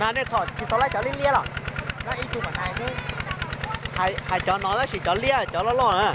Na nej txhom tsis tau laib cov liab liab los? Hais cov no tab sis cov liab cov loj loj na.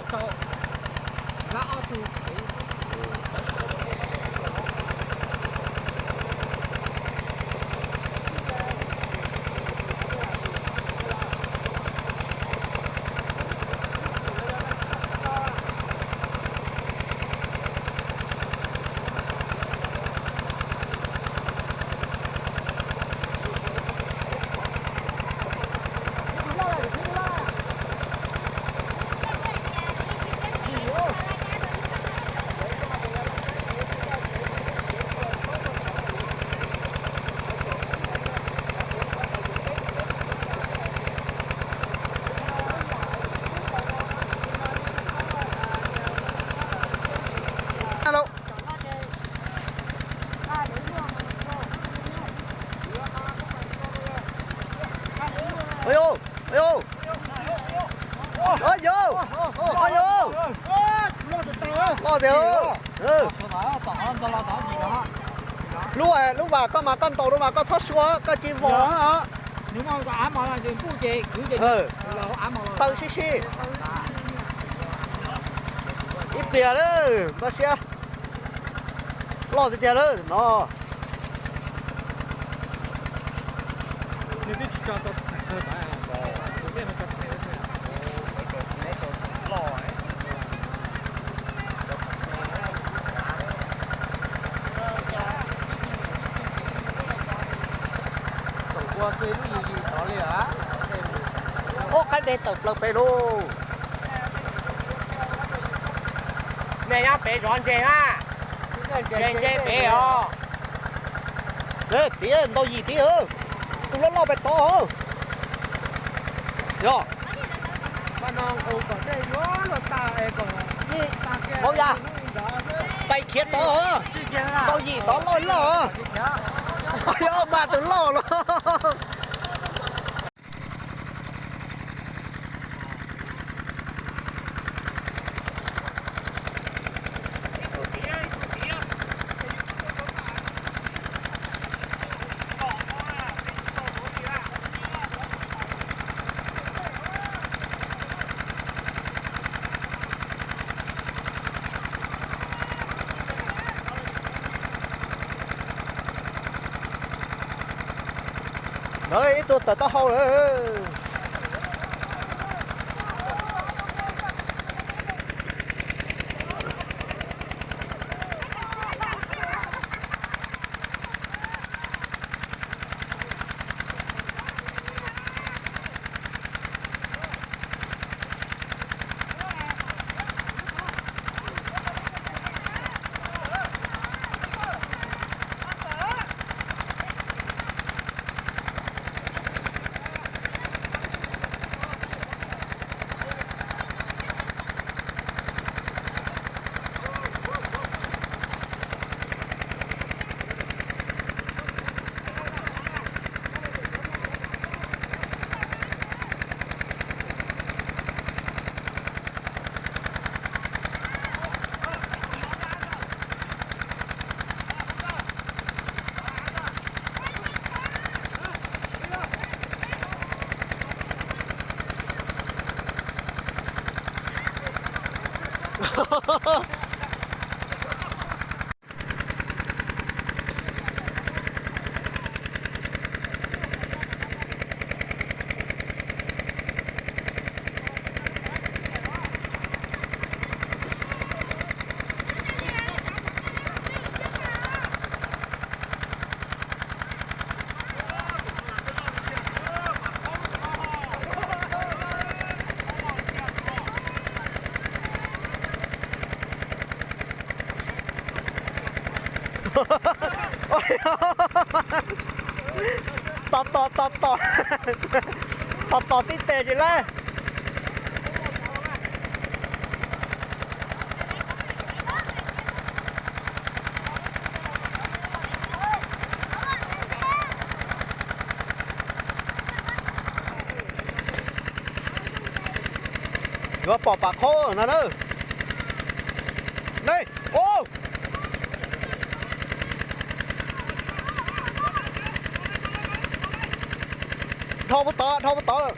Ov, ov, ov, yog, ov, yog, loj tiag. Lub, lub vas koj mas koj ntaus lub vas koj txhob sua koj tsis vos. Taw sib sib. Ib pliag lawm, npaj siab. Loj tiag tiag lawm no. Ua qaib deg tawm plaws pem lauj. Nej nyob pem zov ntses na, ntses ntse pem os. Tiv ntau yim tiv, tus loj loj pem tod. Yog, Maub Yaj, pais khiav tod, ntau yim tod loj loj. Yog mas tus loj los. Ntawd ib tug tawm taub hau lawm. Tos tos tos tos, tos tos tib teg tsis laib. Yuav pom pam qhaub no na. Nej, ov. Dhau puag tod, dhau puag tod lawm.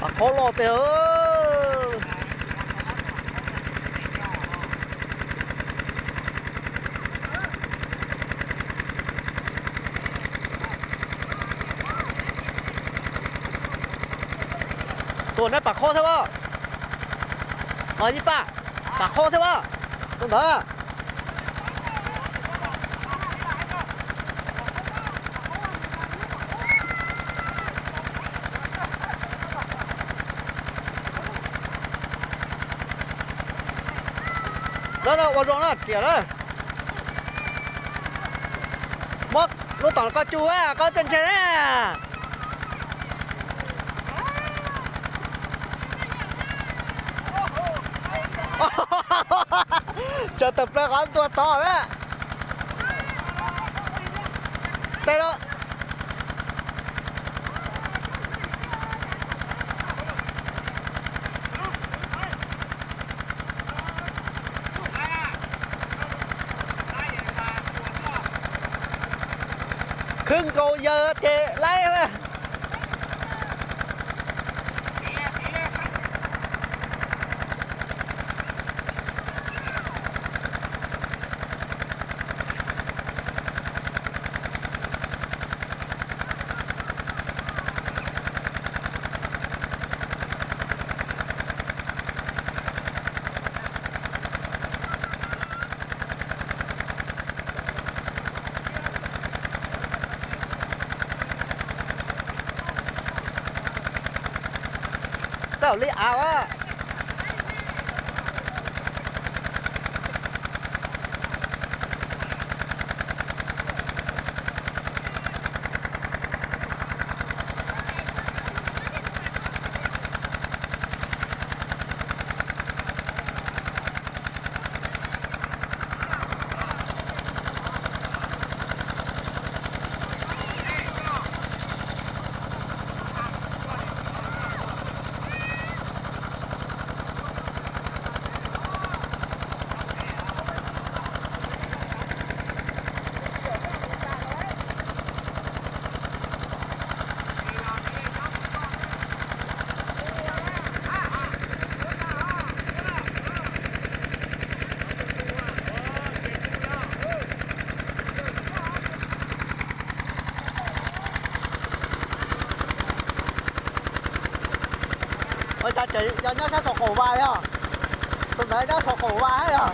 Pam qhob los tiag. Tus nab pam qhob thiab as. Os ib pab, pam qhob thiab as. Tus ntawd. Lawv no ua zoo na riam na. Muab lub tom koj cug, koj txawj ntse na. Tsawv tawm plaws qhov ntua tod na. Tej no. Khwb nkaus yawg ces laib. Tau li av a. Nyob sab saum qaum vas yog, tus ntawd nyob saum qaum vas yog.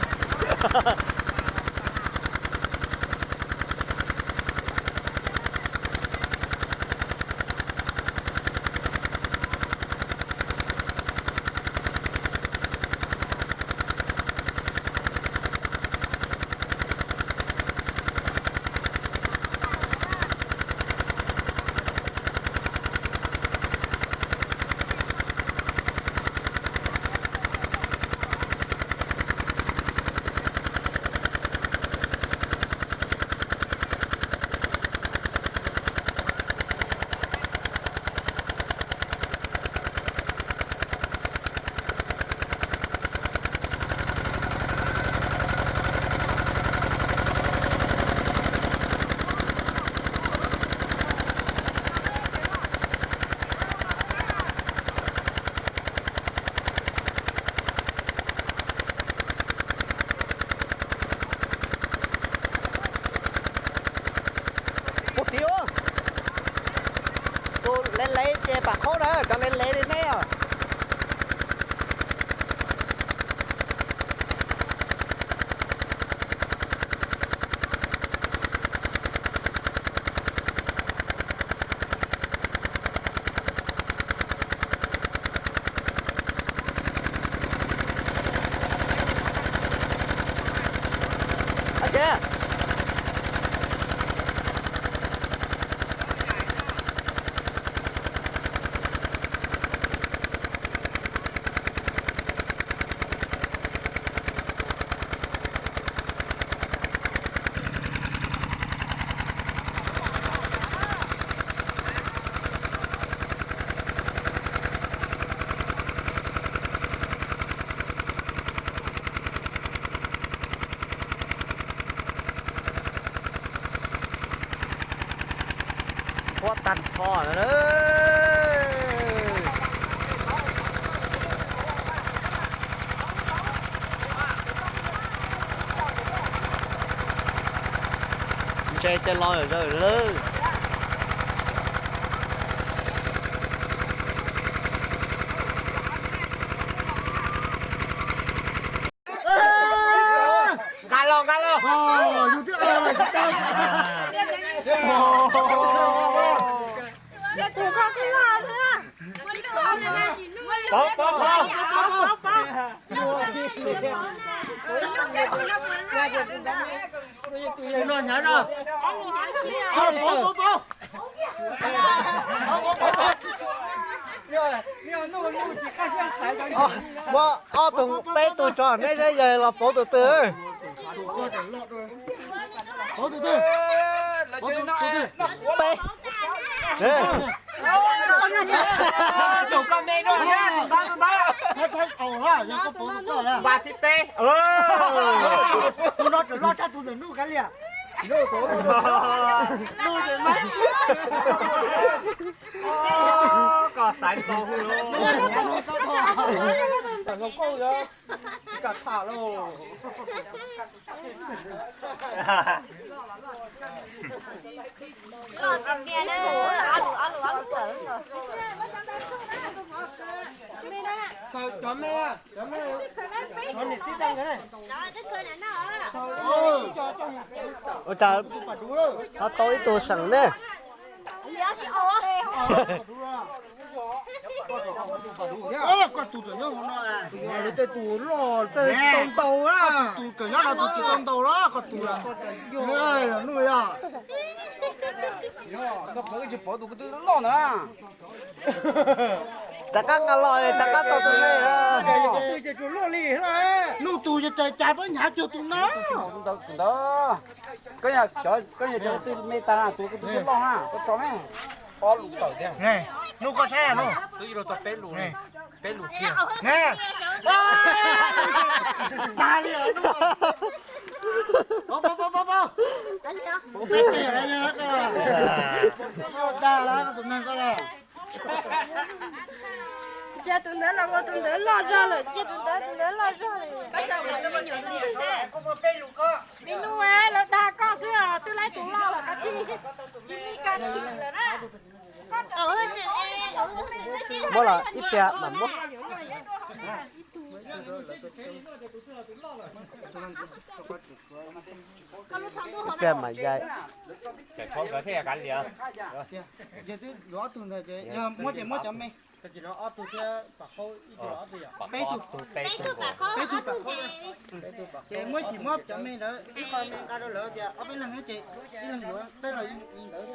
Ua tim, tus lev lev ces pam qhaub na, cov lev lev li neb os. Qhuav tag nrho na. Ntse ces los zawm lawm. Nqa los, nqa los. Pov, pov, pov. Pov, pov, pov. Muaj ob tug peb tug tso, neb seb yog los pauv tus twg. Peb. Tus koj me, tus ntawd, tus ntawd. Vas thib peb. Tus no tseem loj tshaj tus ntawm Nuj kav liam. Koj xaiv tau hwj los. Tsis kam tham lauj. Cov me, cov me, cov niam tij tag nkawd ne. Ua cas ho tau ib tug seem ne? Koj tus tseem nyob hauv no, tus loj, tus tseem nyob no tus tsis tau ntaus los koj tus. Nuj yog. Koj pov tsis pov tus ko twb loj na. Rov qab nqa los rov qab tau tus ne. Nuj tus cas pab hnyav cuag tus no. Tus ntawd, koj yog cov twg me tag na, tus ko twb loj na, koj tso me. Ob lus tawm tiag. Nuj koj saib Nuj. Twb yuav tso peb lus, peb lus kiag. Tag li Nuj. Pov, pov, pov, pov. Peb teg dag lawm tus neeg koj lawm. Cia tus ntawd los ua tus ntawd loj zog lawm, cia tus ntawd tus ntawd loj zog lawm. Koj xav ua tus me nyuam tus ntxhw seb. Me nus, lawv dag koj xwb os, twb laib tus loj lawm, koj tsis, tsis me koj lawm na. Muab los ib pliag mam muab. Peb mas yai. Cov tshuav nkawd thiaj kav liam. Ces twb yuav ob tug ntawd ces yog muab ces muab cov me. Peb tug, peb tug, ces muab ib chim muab cov me ntawd ib qho me nqa rau lawv tias ob peb leeg ces ib leeg yuav peb los li ntawd.